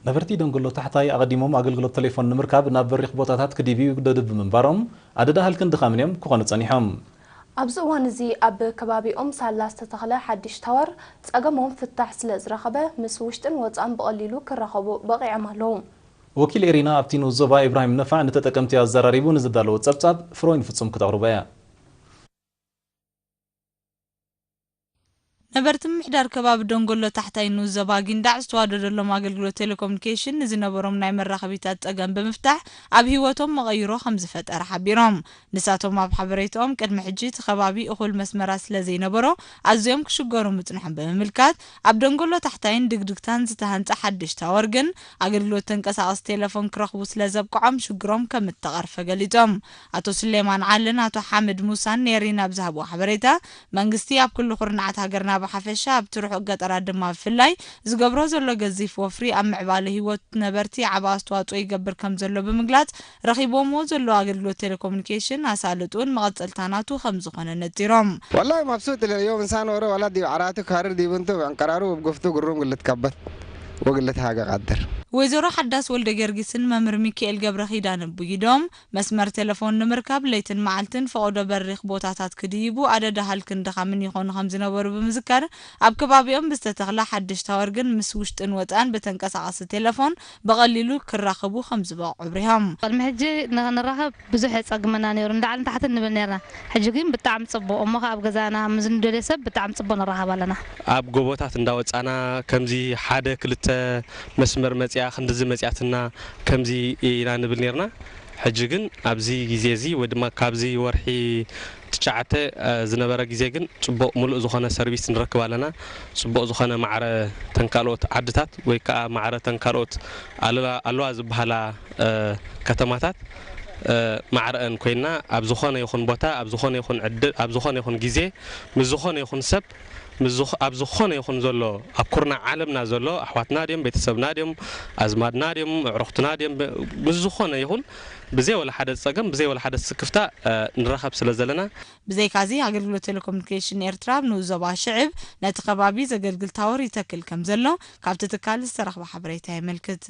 ነበርቲ ደንጎሎ ታሕታይ ኣቐዲሞም ኣገልግሎት ቴሌፎን ንምርካብ ናብ በሪኽ ቦታታት ክድይቡ ይግደዱ ብምንባሮም፣ ኣደዳ ሃልክን ድኻምን እዮም ክኾኑ ጸኒሖም። ኣብዚ እዋን እዚ ኣብ ከባቢኦም ሳላ ዝተተኽለ ሓድሽ ታወር ጸገሞም ፍታሕ ስለ ዝረኸበ፣ ምስ ውሽጥን ወጻእን ብቐሊሉ ክራኸቡ በቒዖም ኣለዉ። ወኪል ኤሪና ኣብቲ ንኡስ ዞባ ኢብራሂም ነፋዕ ንተጠቀምቲ ኣዘራሪቡ ንዝዳለወ ጸብጻብ ፍሮይን ፍጹም ክተቕርቦ እያ። ነበርቲ ምምሕዳር ከባቢ ደንጎሎ ታሕታይ ንኡስ ዞባ ጊንዳዕ ዝተዋደደሎም ኣገልግሎት ቴሌኮሙኒኬሽን ንዝነበሮም ናይ መራኸቢታት ጸገም ብምፍታሕ ኣብ ህይወቶም መቐይሮ ከም ዝፈጠረ ሓቢሮም። ንሳቶም ኣብ ሓበሬታኦም ቅድሚ ሕጂ እቲ ከባቢ እኹል መስመራት ስለ ዘይነበሮ ኣዝዮም ክሽገሩ ምጽንሖም ብምምልካት ኣብ ደንጎሎ ታሕታይን ድግድግታን ዝተሃንጸ ሓድሽ ታወር ግን ኣገልግሎት ተንቀሳቐሲ ቴሌፎን ክረኽቡ ስለ ዘብቅዖም ሽግሮም ከም እተቐርፈ ገሊጾም። ኣቶ ስሌማን ዓልን ኣቶ ሓምድ ሙሳን ኔሪን ኣብ ዝሃብዎ ሓበሬታ መንግስቲ ኣብ ኩሉ ኩርናዓት ሃገርና ብሓፈሻ ኣብቲ ርሑቕ ገጠራት ድማ ብፍላይ ዝገብሮ ዘሎ ገዚፍ ወፍሪ ኣብ ምዕባለ ህይወት ነበርቲ ዓቢ ኣስተዋፅኦ ይገብር ከም ዘሎ ብምግላፅ ረኺቦምዎ ዘለዉ ኣገልግሎት ቴሌኮሙኒኬሽን ኣሳልጥኡን መቐፀልታ ናቱ ከም ዝኾነ ነፂሮም። والله مبسوط اليوم إنسان ورا ولا دي عراتو كارر دي بنتو بعنقرارو وبقفتو قروم قلت كبت وقلت هاقا قدر ወይዘሮ ሓዳስ ወልደ ጊዮርጊስን መምህር ሚካኤል ገብረ ኪዳን ብይዶም መስመር ቴሌፎን ንምርካብ ለይትን መዓልትን ፈቐዶ በሪኽ ቦታታት ክድይቡ ኣደዳ ሃልክን ድኻምን ይኾኑ ከም ዝነበሩ ብምዝካር ኣብ ከባቢኦም ብዝተተኽለ ሓድሽ ታወር ግን ምስ ውሽጥን ወፃእን ብተንቀሳቐሲ ቴሌፎን ብቐሊሉ ክራኸቡ ከም ዝበቕዑ ኣብሪሆም። ቅድሚ ሕጂ ንራኸብ ብዙሕ የፀግመና ነይሩ፣ ንላዕልን ታሕትን ንብል ነርና። ሕጂ ግን ብጣዕሚ ፅቡቕ እሞ ከኣ ኣብ ገዛና ምስ ንደልዮ ሰብ ብጣዕሚ ፅቡቕ ንራኸብ ኣለና። ኣብ ጎቦታት እንዳወፃና ከምዚ ሓደ ክልተ መስመር መፅያ ክንድዚ መፅያትና ከምዚ ኢና ንብል ነርና። ሕጂ ግን ኣብዚ ግዜ እዚ ወይ ድማ ካብዚ ወርሒ ትሽዓተ ዝነበረ ግዜ ግን ፅቡቕ ሙሉእ ዝኾነ ሰርቪስ ንረክብ ኣለና። ፅቡቕ ዝኾነ ማዕረ ተንካልኦት ዓድታት ወይ ከዓ ማዕረ ተንካልኦት ኣለዋ ዝበሃላ ከተማታት ማዕረአን ኮይና ኣብ ዝኾነ ይኹን ቦታ ኣብ ዝኾነ ይኹን ዕድል ኣብ ዝኾነ ይኹን ግዜ ምስ ዝኾነ ይኹን ሰብ ኣብ ዝኾነ ይኹን ዘሎ ኣብ ኩርናዕ ዓለምና ዘሎ ኣሕዋትና ድዮም ቤተሰብና ድዮም ኣዝማድና ድዮም ኣዕሩኽትና ድዮም ምስ ዝኾነ ይኹን ብዘይ ወላ ሓደ ፀገም ብዘይ ወላ ሓደ ስክፍታ ንራኸብ ስለ ዘለና ብዘይካዚ ኣገልግሎት ቴሌኮሙኒኬሽን ኤርትራ ኣብ ንኡስ ዞባ ሽዕብ ነቲ ከባቢ ዘገልግል ታወር ይተክል ከም ዘሎ ካብቲ ትካል ዝተረኽበ ሓበሬታ የመልክት።